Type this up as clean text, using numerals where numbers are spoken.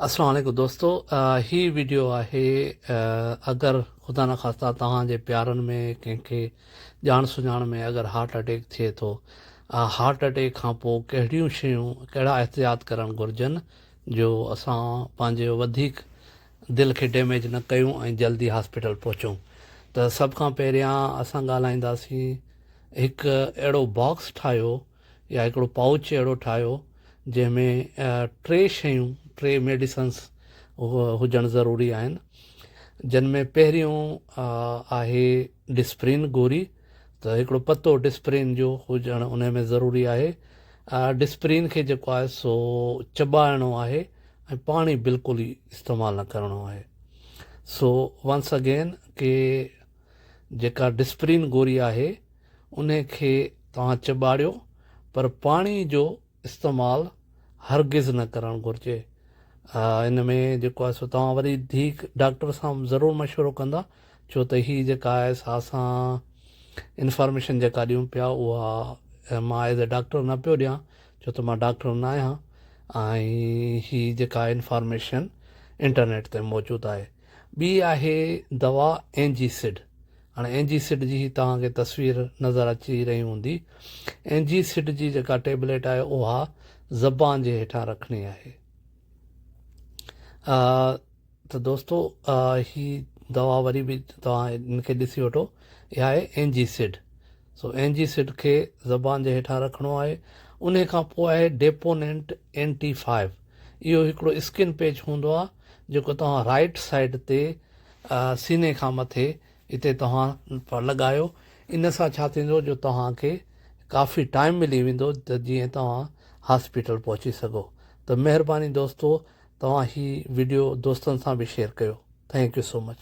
اسلام عليڪم دوستو هي ويڊيو آهي اگر خدا نخواسته توهان جي پيارن ۾ ڪنهن کي ڄاڻ سڃاڻ ۾ اگر هارٽ اٽيڪ ٿئي ٿو هارٽ اٽيڪ کان پوء ڪهڙيون شيون ڪهڙا احتياط ڪرڻ گهرجن جو اسان پنهنجي وڌيڪ دل کي ڊيميج نه ڪيون ۽ جلدي هاسپيٽل پهچون ته سڀ کان پهريان اسان ڳالهائينداسين هڪ اهڙو باڪس ٺاهيو يا هڪڙو پائوچ اهڙو ٺاهيو جنهن ۾ ٽي شيون ٽي ميڊيسنس هجڻ ضروري آهن جن ۾ پهريون آهي ڊسپرين گوري ته هڪڙو پتو ڊسپرين جو هجڻ ان ۾ ضروري آهي ڊسپرين کي جيڪو آهي سو چٻائڻو آهي ۽ پاڻي بلڪل ئي استعمال نه ڪرڻو آهي سو ونس اگين ڪي جيڪا ڊسپرين گوري آهي انهي کي توهان چٻاڙيو پر پاڻي جو استعمال هرگز نه ڪرڻ گهرجي. ان ۾ جيڪو آهي سو توهان وري ڌيڪ ڊاڪٽر سان ضرور مشورو ڪندا ڇو ته هي جيڪا آهي سا اسان انفارميشن جيڪا ڏيون پيا اها مان ايز اي ڊاڪٽر نه پيو ڏيان ڇو ته مان ڊاڪٽر نه آهيان ۽ هي جيڪا انفارميشن انٽرنيٽ تي موجود آهي. ٻي آهي دوا اينجي سڊ. هاڻي اينجي سڊ جي هي توهان کي تصوير نظر اچي رهي هوندي. اينجي سڊ جي جيڪا ٽيبليٽ آهي اها زبان جي هيٺان رکڻي آهي. ته دوستو هي دوا وري به توهان ان کي ڏسي وٺو اها آهي اينجي سڊ. سو اينجي سڊ کي زبان جي هيٺان رکڻو آهي. انهي کان پوء آهي ڊيپونينٽ اينٽي فائيو. اهو هڪڙو اسڪن پيچ هوندو آهي جيڪو توهان رائيٽ سائيڊ تي سيني کان مٿي اتي توهان لڳايو ان سان ڇا ٿيندو جو توهان کي ڪافي ٽائيم ملي ويندو ته جيئن توهان هاسپيٽل پهچي سگهو ته مهرباني دوستو توهان هي وڊيو دوستن سان به شيئر ڪيو thank you so much.